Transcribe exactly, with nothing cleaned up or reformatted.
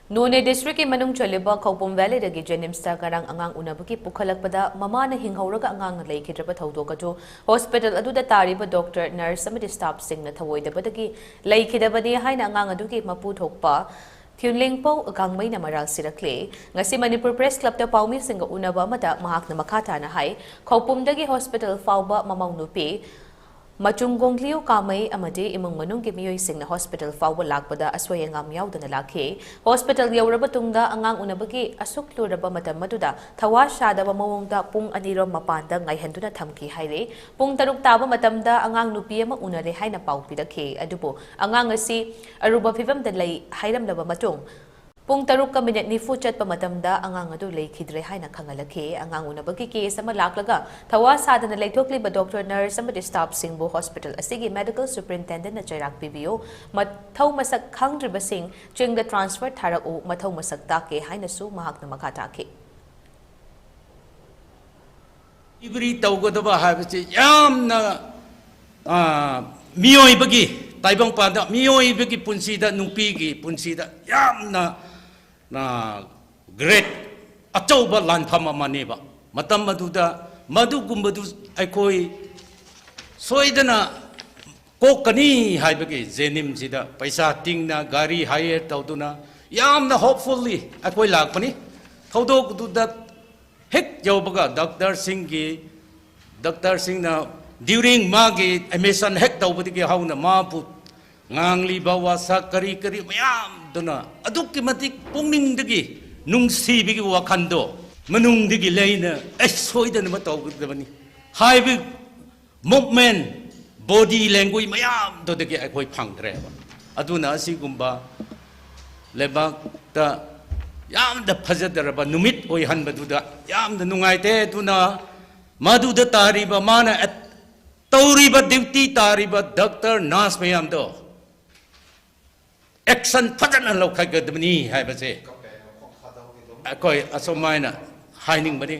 ꯅꯣꯅꯦ ꯗꯤꯁꯇ꯭ꯔꯤꯛꯀꯤ ꯃꯅꯨꯡ ꯆꯜꯂꯤꯕ ꯈꯧꯄꯨꯝ ꯚꯦꯂꯤꯗꯒꯤ ꯖꯦꯅꯤꯝꯁꯇ ꯉꯔꯥꯡ ꯑꯉꯥꯡ ꯎꯅꯕꯒꯤ ꯄꯨꯈꯠꯂꯛꯄꯗ ꯃꯃꯥꯅ ꯍꯤꯡꯍꯧꯔꯒ ꯑꯉꯥꯡꯅ ꯂꯩꯈꯤꯗ꯭ꯔꯕ ꯊꯧꯗꯣꯛ ꯑꯗꯨ ꯍꯣꯁꯄꯤꯇꯥꯜ ꯑꯗꯨꯗ ꯇꯥꯔꯤꯕ ꯗꯣꯛꯇꯔ, ꯅꯔꯁ ꯑꯃꯗꯤ ꯁ꯭ꯇꯥꯐꯁꯤꯡꯅ ꯊꯧꯑꯣꯏꯗꯕꯗꯒꯤ ꯂꯩꯈꯤꯗꯕꯅꯤ ꯍꯥꯏꯅ ꯑꯉꯥꯡ ꯑꯗꯨꯒꯤ ꯃꯄꯨ ꯊꯣꯛꯄ ꯊ꯭ꯌꯨꯟꯂꯦꯡꯄꯧ ꯒꯥꯡꯃꯩꯅ ꯃꯔꯥꯜ ꯁꯤꯔꯛꯂꯦ꯫ ꯉꯁꯤ ꯃꯅꯤꯄꯨꯔ ꯄ꯭ꯔꯦꯁ ꯀ꯭ꯂꯕꯇ ꯄꯥꯎꯃꯤꯁꯤꯡꯒ ꯎꯅꯕ ꯑꯃꯗ ꯃꯍꯥꯛꯅ ꯃꯈꯥ ꯇꯥꯅ ꯍꯥꯏ, ꯈꯧꯄꯨꯝꯗꯒꯤ ꯍꯣꯁꯄꯤꯇꯥꯜ ꯐꯥꯎꯕ ꯃꯃꯧ ꯅꯨꯄꯤ ꯃꯆꯨꯡꯒꯣꯡꯂꯤꯌꯨ ꯀꯥꯃꯩ ꯑꯃꯗꯤ ꯏꯃꯨꯡ ꯃꯅꯨꯡꯒꯤ ꯃꯤꯑꯣꯏꯁꯤꯡꯅ ꯍꯣꯁꯄꯤꯇꯥꯜ ꯐꯥꯎꯕ ꯂꯥꯛꯄꯗ ꯑꯁꯣꯏ ꯑꯉꯥꯝ ꯌꯥꯎꯗꯅ ꯂꯥꯛꯈꯤ꯫ ꯍꯣꯁꯄꯤꯇꯥꯜ ꯌꯧꯔꯕ ꯇꯨꯡꯗ ꯑꯉꯥꯡ ꯎꯅꯕꯒꯤ ꯑꯁꯨꯛ ꯂꯨꯔꯕ ꯃꯇꯝ ꯑꯗꯨꯗ ꯊꯋꯥ ꯁꯥꯗꯕ ꯃꯑꯣꯡꯗ ꯄꯨꯡ ꯑꯅꯤꯔꯣꯝ ꯃꯄꯥꯟꯗ ꯉꯥꯏꯍꯟꯗꯨꯅ ꯊꯝꯈꯤ ꯍꯥꯏꯔꯤ꯫ ꯄꯨꯡ ꯇꯔꯨꯛ ꯇꯥꯕ ꯃꯇꯝꯗ ꯑꯉꯥꯡ ꯅꯨꯄꯤ ꯑꯃ ꯎꯅꯔꯦ ꯍꯥꯏꯅ ꯄꯥꯎ ꯄꯤꯔꯛꯈꯤ꯫ ꯑꯗꯨꯕꯨ ꯑꯉꯥꯡ ꯑꯁꯤ ꯑꯔꯨꯕ ꯐꯤꯕꯝꯗ ꯂꯩ ꯍꯥꯏꯔꯝꯂꯕ ꯃꯇꯨꯡ, ꯄꯨꯡ ꯇꯔꯨꯛꯀ ꯃꯤꯅꯤꯠ ꯅꯤꯐꯨ ꯆꯠꯄ ꯃꯇꯝꯗ ꯑꯉꯥꯡ ꯑꯗꯨ ꯂꯩꯈꯤꯗ꯭ꯔꯦ ꯍꯥꯏꯅ ꯈꯪꯍꯜꯂꯛꯈꯤ꯫ ꯑꯉꯥꯡ ꯎꯅꯕꯒꯤ ꯀꯦꯁ ꯑꯃ ꯂꯥꯛꯂꯒ ꯊꯋꯥ ꯁꯥꯗꯅ ꯂꯩꯊꯣꯛꯂꯤꯕ ꯗꯣꯛꯇꯔ, ꯅꯔꯁ ꯑꯃꯗꯤ ꯁ꯭ꯇꯥꯐꯁꯤꯡꯕꯨ ꯍꯣꯁꯄꯤꯇꯥꯜ ꯑꯁꯤꯒꯤ ꯃꯦꯗꯤꯀꯦꯜ ꯁꯨꯄꯔꯤꯟꯇꯦꯟꯗꯦꯟꯠꯅ ꯆꯩꯔꯥꯛ ꯄꯤꯕꯤꯌꯨ, ꯃꯊꯧ ꯃꯁꯛ ꯈꯪꯗ꯭ꯔꯤꯕꯁꯤꯡ ꯆꯤꯡꯗ ꯇ꯭ꯔꯥꯟꯁꯐꯔ ꯊꯥꯔꯛꯎ, ꯃꯊꯧ ꯃꯁꯛ ꯇꯥꯛꯀꯦ ꯍꯥꯏꯅꯁꯨ ꯃꯍꯥꯛꯅ ꯃꯈꯥ ꯇꯥꯈꯤ꯫ ꯗꯤꯂꯤꯚꯔꯤ ꯇꯧꯒꯗꯕ ꯍꯥꯏꯕꯁꯤ ꯌꯥꯝꯅ, ꯑ, ꯃꯤꯑꯣꯏꯕꯒꯤ ꯇꯥꯏꯕꯪꯄꯥꯟꯗ, ꯃꯤꯑꯣꯏꯕꯒꯤ ꯄꯨꯟꯁꯤꯗ, ꯅꯨꯄꯤꯒꯤ ꯄꯨꯟꯁꯤꯗ ꯌꯥꯝꯅ, ꯑ, ꯒ꯭ꯔꯦꯠ, ꯑꯆꯧꯕ ꯂꯥꯟꯐꯝ ꯑꯃꯅꯦꯕ꯫ ꯃꯇꯝ ꯑꯗꯨꯗ ꯃꯗꯨꯒꯨꯝꯕꯗꯨ ꯑꯩꯈꯣꯏ ꯁꯣꯏꯗꯅ ꯀꯣꯛꯀꯅꯤ ꯍꯥꯏꯕꯒꯤ ꯖꯦꯅꯤꯝꯁꯤꯗ ꯄꯩꯁꯥ ꯇꯤꯡꯅ, ꯒꯥꯔꯤ ꯍꯥꯏꯌꯔ ꯇꯧꯗꯨꯅ, ꯌꯥꯝꯅ ꯍꯣꯞꯐꯨꯜꯂꯤ ꯑꯩꯈꯣꯏ ꯂꯥꯛꯄꯅꯤ꯫ ꯊꯧꯗꯣꯛꯇꯨꯗ ꯍꯦꯛ ꯌꯧꯕꯒ ꯗꯣꯛꯇꯔꯁꯤꯡꯒꯤ, ꯗꯣꯛꯇꯔꯁꯤꯡꯅ ꯗ꯭ꯌꯨꯔꯤꯡ ꯃꯥꯒꯤ ꯑꯦꯗꯃꯤꯁꯟ ꯍꯦꯛ ꯇꯧꯕꯗꯒꯤ ꯍꯧꯅ ꯃꯥꯕꯨ ꯉꯥꯡꯂꯤꯕ ꯋꯥꯁꯛ ꯀꯔꯤ ꯀꯔꯤ ꯃꯌꯥꯝꯗꯨꯅ ꯑꯗꯨꯛꯀꯤ ꯃꯇꯤꯛ ꯄꯨꯛꯅꯤꯡꯗꯒꯤ ꯅꯨꯡꯁꯤꯕꯒꯤ ꯋꯥꯈꯜꯗꯣ ꯃꯅꯨꯡꯗꯒꯤ ꯂꯩꯅ, ꯑꯩ ꯁꯣꯏꯗꯅꯕ ꯇꯧꯒꯗꯕꯅꯤ ꯍꯥꯏꯕ ꯃꯨꯚꯃꯦꯟ, ꯕꯣꯗꯤ ꯂꯦꯡꯒ꯭ꯋꯦꯖ ꯃꯌꯥꯝꯗꯨꯗꯒꯤ ꯑꯩꯈꯣꯏ ꯐꯪꯈ꯭ꯔꯦꯕ꯫ ꯑꯗꯨꯅ ꯑꯁꯤꯒꯨꯝꯕ ꯂꯩꯕꯥꯛꯇ ꯌꯥꯝꯅ ꯐꯖꯗ꯭ꯔꯕ ꯅꯨꯃꯤꯠ ꯑꯣꯏꯍꯟꯕꯗꯨꯗ ꯌꯥꯝꯅ ꯅꯨꯡꯉꯥꯏꯇꯦ꯫ ꯑꯗꯨꯅ ꯃꯗꯨꯗ ꯇꯥꯔꯤꯕ, ꯃꯥꯅ ꯑꯦꯠ-, ꯇꯧꯔꯤꯕ ꯗ꯭ꯌꯨꯇꯤ ꯇꯥꯔꯤꯕ ꯗꯣꯛꯇꯔ, ꯅꯔꯁ ꯃꯌꯥꯝꯗꯣ ꯑꯦꯛꯁꯟ ꯐꯖꯅ ꯂꯧꯈꯠꯀꯗꯕꯅꯤ ꯍꯥꯏꯕꯁꯦ ꯑꯩꯈꯣꯏ ꯑꯁꯨꯃꯥꯏꯅ ꯍꯥꯏꯅꯤꯡꯕꯅꯤ꯫